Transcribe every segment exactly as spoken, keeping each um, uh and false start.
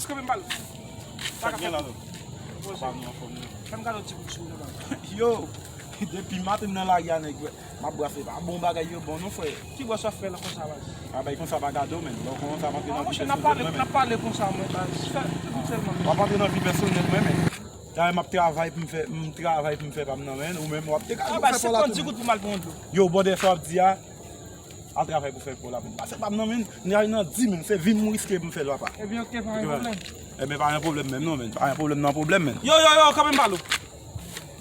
Kanpe m pale. Sa k gen la, non? Apa nou anfòm, non? Fè m gade yon ti kout sou ou, non, baz. Yo, depi maten m nan lari a, nèg, m ap brase, pa bon bagay yo bon, non, frè. Ki bwè sa w ap fè la konsa, baz? A, bay konsa pa gade w, menn. Lè w konn sa, m ap nan vi pèsonèl mwen, menn. N ap pale konsa, mwen, baz. Fè, fè sèlman, menn. W ap antre nan vi pèsonèl mwen, menn. Dayè, m ap travay pou m fè, m travay pou m fè pa m nan, menn. Ou menm, w ap te ka fè pa w la tou, menn. Yo, bòdè, sa w ap di a. Al travay pou fè kò la, menn. Pa fè pa m nan, menn. N a nan di, menn. Se vi m ou riske pou m fè l, papa. Ebyen, oke, pa gen pwoblèm. Ebyen, pa gen pwoblèm menm, non, menn. Pa gen pwoblèm nan pwoblèm, menn. Yo, yo, yo, kanpe m pale w.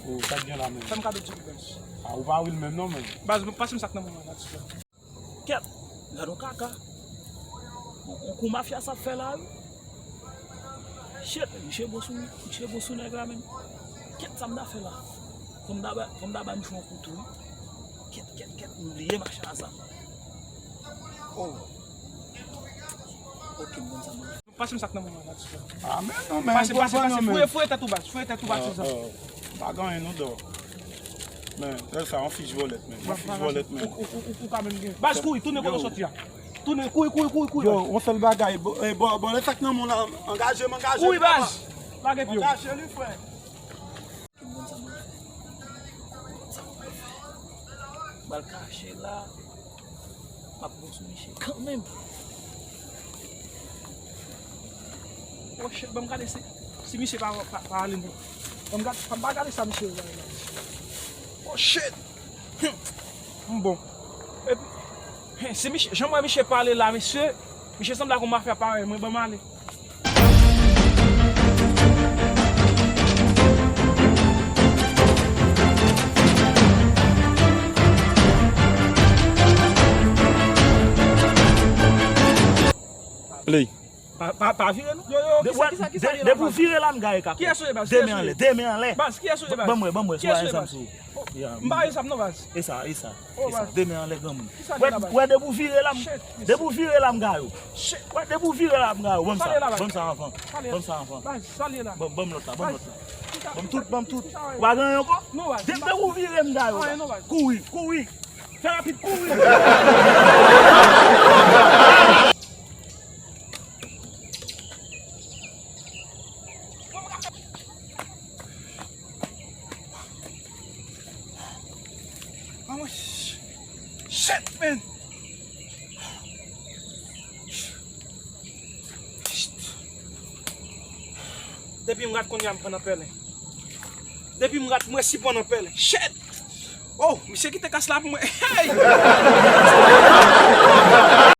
O, sa k gen la, menn? Fè m kado ti kout, baz. A, ou pa ri l menm, non, menn. Baz, pase m sa k nan men mwen la, ti frè. Kèt, gade yon kaka. On, on kou mafya sa ap fè la, wi. Shit, misye bon sou, misye bon sou nèg la, menn. Kèt, sa m ta fè la? Fò m ta ba, fò m ta ba misye yon kou tou, wi. Kèt, kèt, kèt, m bliye mache a zam. Oh. Ok, m konn sa m ap fè. Pase m sa k nan men mwen la, ti frè. A, men non, men. Pase, pase, pase. Fouye, fouye tèt ou, baz. Fouye tèt ou, baz, ti frè. Pa gen anyen, non, dò. Men, sèl sa, yon fich vòlèt, men. Yon fich vòlèt, men. Ou, ou, ou, ou ka menm gen. Baz, kouri, tounen kote w soti a. Tounen, kouri, kouri, kouri, kouri, baz. Yo, yon sèl bagay. Bon, eh, bon, bon, lè sa k nan men w la, angaje m, angaje m, papa. Kouri, baz. Lage pye w. Angaje li, frè. Ki m konn sa m ap fè. Sa m ap fè. M al kache la. M ap bon sou misye kanmenm. Oh shit, ban m gade si, si misye pa, pa, pa ale non. Ban m gade, ban m pa gade sa misye wè la. Oh shit! Hum. M bon. Epi, hen, si misye, jan m wè misye pale la, mesye, misye sanble ak yon mafya parèy mwen, ban m ale. Play. Pa, pa, pa vire non. Yo, yo, kisa, kisa, kisa li la, baz? Depi w vire la, m gaye kaka. Kiyès ou ye, baz? De men anlè, de men anlè. Baz, kiyès ou ye, baz? Ban mwen, ban mwen, swa zam sou. M pa gen zam non, baz. E sa, e sa. Oh, baz. De men anlè, granmoun. Kisa gen la, baz? Wè, depi w vire la, m, depi w vire la, m gaye w. Wè, depi w vire la, m gaye w. Ban m sa, ban m sa anvan. Ban m sa anvan. Baz, sa li ye la. Ban, ban m lòt la, ban m lòt la. Ban m tout, ban m tout. Ou pa gen anyen ankò? Non, baz. Depi w vire, m gaye w. Kouri, kouri. Fè rapid, kouri. Shit, man. Depi m rat kounye a m pran nan pèlen. Depi m rat m resi pran nan pèlen. Shit. Oh, misye kite kas la pou mwen. Hey!